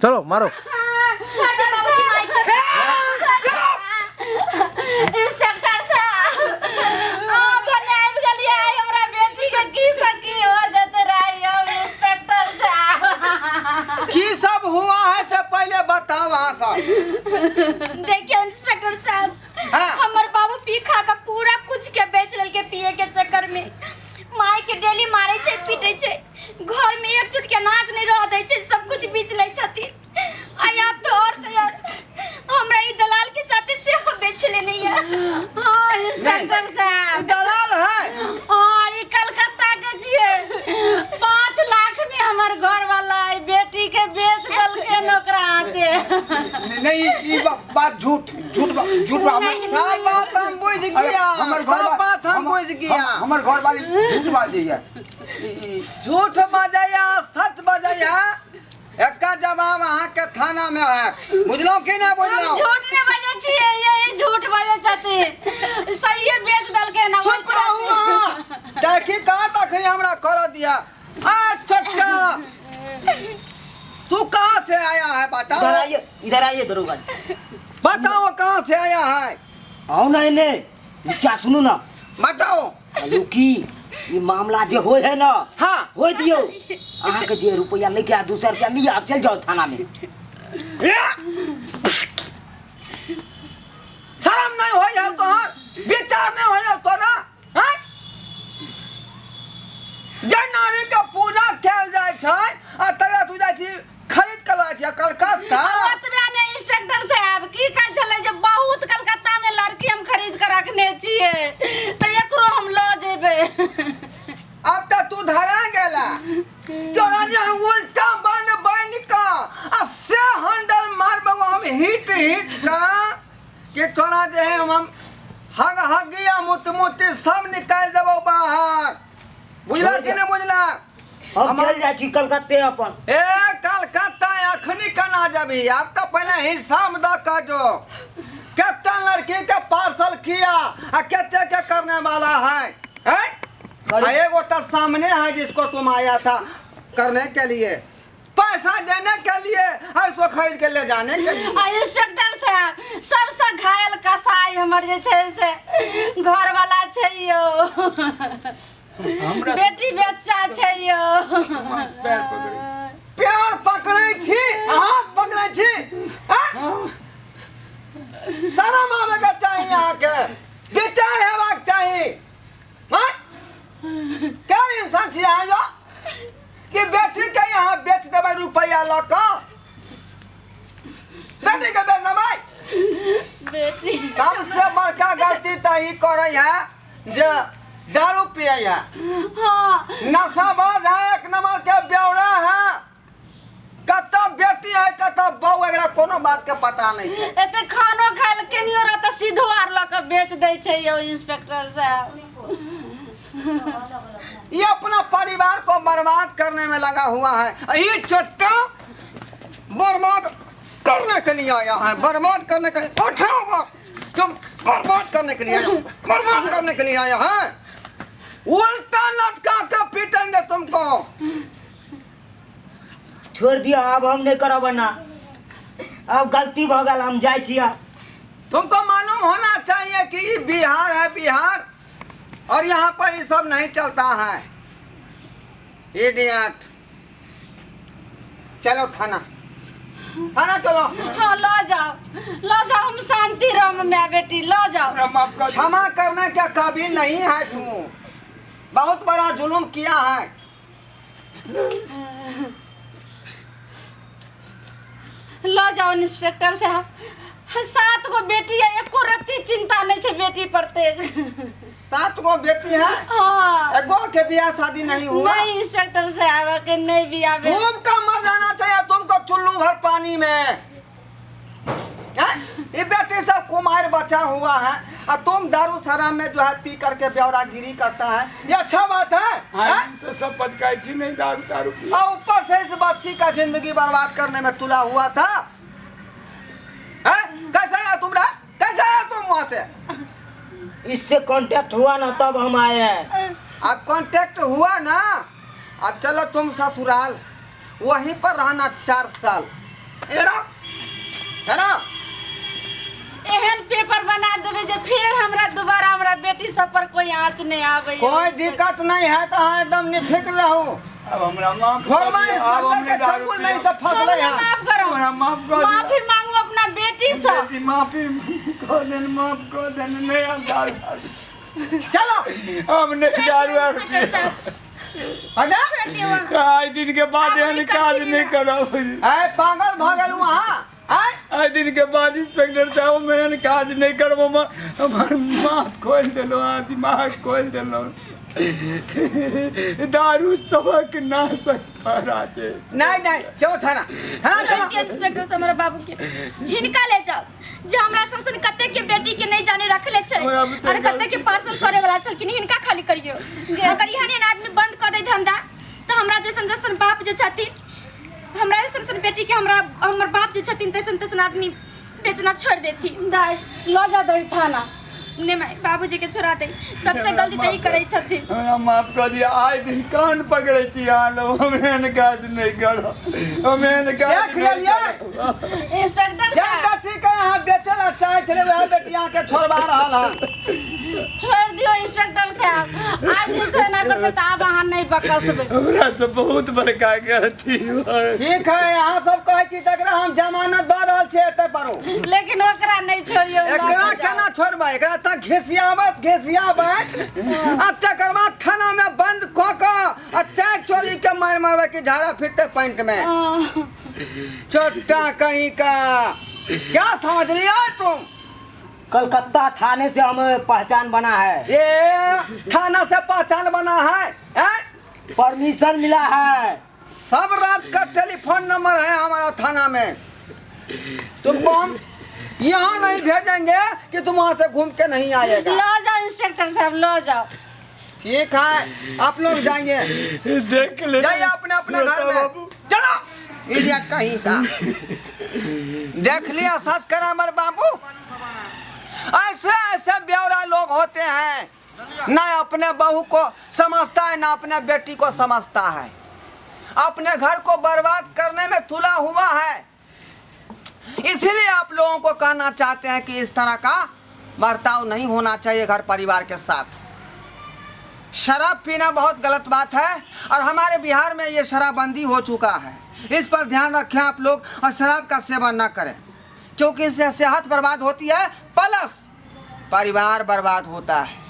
चलो मारो। इंस्पेक्टर साहब, अहाँ भने आबि गेलियै, आइ हमरा बेटी के की से की हो जेतै रहै यौ इंस्पेक्टर साहब। की सब हुआ है से पहले बताओ अहाँ सब। देखियौ इंस्पेक्टर साहब, हाँ। हमर बाबू पी खा के पूरा कुछ के बेच लेलकै पिए के चक्कर में। माय के डेली मारे छै, पीटे छै, घर में एक चुटकी अनाज नहीं रह दै छै, सब कुछ बेच लै छथिन। आ आब तो और तैयार हमरा ई दलाल के साथे सेहो बेच लेने ये। हाँ इंस्पेक्टर साहब, दलाल है। हाँ, ई कलकत्ता के छियै। 5 लाख में हमर घर वाला ई बेटी के बेच देलकै ओकरा हाथे। नहीं, ई बात झूठ, झूठ झूठ नहीं, सब बात हम बुझ गया, हमर घर सब बात हम बुझ गया। हमर घर वाली झूठ बाजैया। झूठ बजैया सच बजैया, एकर जवाब अहाँ के थाना में है, बुझलहुँ कि नहीं बुझलहुँ? हम झूठ नहीं बजै छियै, यही झूठ बजै छथिन, सहिए बेच देलकै ना। चुप रहू अहाँ, देखी कहाँ तक हमरा कर दिया। आ छोटका, तू कहाँ से आया है बताओ? इधर आइए, इधर आइए दरोगा जी। बताओ कहाँ से आया है? आओ ना एने, नीचा सुनू ना। बताओ। कहलू की ई मामला जे होय है ना, हाँ। होय दियौ। अहाँके जे रुपया लेके आ 200 रुपया लिअ, चलि जाउ थाना में। शर्म नहीं होय है तोहर, विचार नहीं होय है तोरा, हैं? जे नारी के पूजा कयल जाइ छै आ तकरा तू जाइ छी खरीद के लाबै छी कलकत्ता। ओतबे नहि इंस्पेक्टर साहब, की कहै छलै जे बहुत कलकत्ता में लड़की हम खरीद के रखने छियै, तऽ एकरो हम लऽ जेबै। अब तऽ तू धरा गेला, तोरा जे हम उल्टा बन बन कऽ आ से हैंडल मारबौ हम हिट हिट कऽ कि तोरा जे है हम हग हगी आ मुत मुती सब निकालि देबौ बाहर, बुझला कि नहि बुझला? हम चलि जाइ छी कलकत्ते अपन। ए कलकत्ता अखनी केना जेबही? आब तऽ पहिले हिसाब दऽ कऽ जो, कते लड़की के पार्सल किया आ कते के करने वाला है, हैं? आ एगो तो सामने है जिसको तुम आया था करने के लिए, पैसा देने के लिए और इसको खरीद के ले जाने के लिए। आ इंस्पेक्टर साहब, सबसे घायल कसाई हमर जे छै से घर वाला छै यौ, बेटी बच्चा छै यौ। पैर पकड़ै पैर पकड़ै छी, हाथ पकड़ै छी, हैं? शरम आबे के चाही अहाँके, विचार हेबाक चाही, हैं? केहन इंसान छी अहाँ यौ कि बेटी के यहाँ बेच देबै रुपैआ लऽ कऽ? बेटी के बेच देबै? बेटी सबसे बड़का गलती तऽ ई करै है जे दारू पियै है। हाँ। नशाबाज है, एक नंबर के बेवड़ा है। कतऽ बेटी है कतऽ बहू, एकरा कोनो बात के पता नहीं छै। एते खानो खाय लए केनियो रह तऽ सीधो आर लऽ कऽ बेच दै छै यौ इंस्पेक्टर साहब। ये अपना परिवार को बर्बाद करने में लगा हुआ है। ये चट्टा बर्बाद करने के लिए आया है, बर्बाद करने के लिए। उठो, तुम बर्बाद करने के लिए आया, बर्बाद करने के लिए आया है। उल्टा लटका के पीटेंगे तुमको। छोड़ दिया, अब हम नहीं करब ना, अब गलती भ गेल, हम जाइ छी आब। तुमको मालूम होना चाहिए कि ये बिहार है, बिहार, और यहाँ पर ये सब नहीं चलता है। इडियट। चलो थाना, थाना चलो। हाँ लो जाओ, लो जाओ, हम शांति रहो मैं बेटी, लो जाओ। क्षमा करने के काबिल नहीं है तू, बहुत बड़ा जुल्म किया है। लो जाओ इंस्पेक्टर साहब, 7 गो बेटी है, एको रत्ती चिंता नहीं है बेटी पर। 7 गो बेटी है? हाँ। एगो के बियाह शादी नहीं हुआ? नहीं इंस्पेक्टर साहब के नहीं बियाह भेल। तुमका मर जाना चाहिए, तुमको चुल्लू भर पानी में। हैं? ये बेटी सब कुमार बचा हुआ है और तुम दारू शराब में जो है पी करके बेवड़ागिरी करता है, ये अच्छा बात है? हाँ, हैं? इनसे सब बदकाई थी नहीं दारू दारू पी। और ऊपर से इस बच्ची का जिंदगी बर्बाद करने में तुला हुआ था। हैं? कैसे आया तुम रे? कैसे आया तुम वहाँ से? इससे कांटेक्ट हुआ ना तब हम आए हैं। अब कांटेक्ट हुआ ना, अब चलो तुम ससुराल, वहीं पर रहना 4 साल। इधर आओ, इधर आओ। एहन पेपर बना देबै जे फेर हमरा दोबारा हमरा बेटी सब पर कोई आँच नहि आबै। कोई दिक्कत नहीं है तो अहाँ एकदम निफिक्र रहू। अब हमरा माफ कर घरमा दिअ, आब हम इंस्पेक्टर के नहि दारू चंगुल नहीं पीयब। सब फंसले हमरा हैं। माफ करो। हमरा माफ कर दिअ। माफी मांगू अपना बेटी से। बेटी माफी कऽ देन, माफ कऽ देन, नहि हम दारू चलो। हम नहि दारू आर इंस्पेक्टर साहब, अरे छोड़ दियौ अहाँ। आइ दिन के बाद आब एहन नहि काज करथिन। नहि करब। ऐ पागल भऽ गेलहुँ अहाँ? आँय? आइ दिन के बाद इंस्पेक्टर साहब हम एहन काज नहि करब। हमर माथ खोलि देलहुँ अहाँ, दिमाग खोलि देलहुँ। दारू सबक नाशक फड़ा छै। नहीं नहीं, चलो थाना, थाना चलो। छोड़ दियौ इंस्पेक्टर साहब हमरा बाबू के। हिनका ले जाओ जे हमरा सन सन कते के बेटी के नहीं जाने रखले छै हमरा बुते और कते के पार्सल करे वाला छलखिन, हिनका खाली करियो। अगर एहन एहन आदमी बंद कऽ दे धंधा तऽ हमरा जैसन जैसन बाप जे छथिन, हमरा जैसन जैसन बेटी के हमरा हमर बाप जे छथिन तैसन तैसन आदमी बेचना छोड़ देथिन। दाइ लऽ जा दही थाना। ने माय, बाबूजी के छोड़ा दे, सबसे गलती तऽ ई करै छथिन। हमरा माफ कऽ दिअ। आइ दिन कान पकड़ै छी अहाँ लोग, हम एहन काज नहि करब, हम एहन काज देख नहि लेलियै? करब। इंस्पेक्टर जे साहब, बेटी के अहाँ बेचै लए चाहै छलै वएह बेटी अहाँके छोड़बा रहल हन। छोड़ दियो इंस्पेक्टर साहब, आज से एना करते तऽ आब अहाँ नहि बकसबै। हमरा से बहुत बड़का गलती भऽ ठीक है, अहाँ सब कहै छी तकरा हम जमानत दऽ रहल छियै एतऽ पर, लेकिन ओकरा नहि छोड़ियौ। लऽ एकरा कऽ जाउ। केना छोड़बै? एकरा तऽ घिसियाबैत घिसियाबैत आ तकर बाद थाना में बंद कऽ कऽ आ चारि चोरी के मारि मारबै कि झाड़ा फिरते पैंट में। चोटा कहीं का, क्या समझ लिया तुम? कलकत्ता थाने से हमें पहचान बना है। ये थाना से पहचान बना है, हैं? परमिशन मिला है। सब राज्य का टेलीफोन नंबर है हमारा थाना में। तुमको हम यहाँ नहीं भेजेंगे कि तुम वहाँ से घूम के नहीं आएगा। लऽ जाओ इंस्पेक्टर साहब, लऽ जाओ। ठीक है, आप लोग जाएंगे। देख ले। जाइए अपने अपने घर में। बाबू। चलो इडियट कहीं का। देख लिया सब्सक्राइबर बाबू, ऐसे ऐसे ब्यौरा लोग होते हैं, ना अपने बहू को समझता है ना अपने बेटी को समझता है, अपने घर को बर्बाद करने में तुला हुआ है। इसीलिए आप लोगों को कहना चाहते हैं कि इस तरह का बर्ताव नहीं होना चाहिए घर परिवार के साथ। शराब पीना बहुत गलत बात है और हमारे बिहार में ये शराबबंदी हो चुका है, इस पर ध्यान रखें आप लोग और शराब का सेवन ना करें, क्योंकि इससे सेहत बर्बाद होती है प्लस परिवार बर्बाद होता है।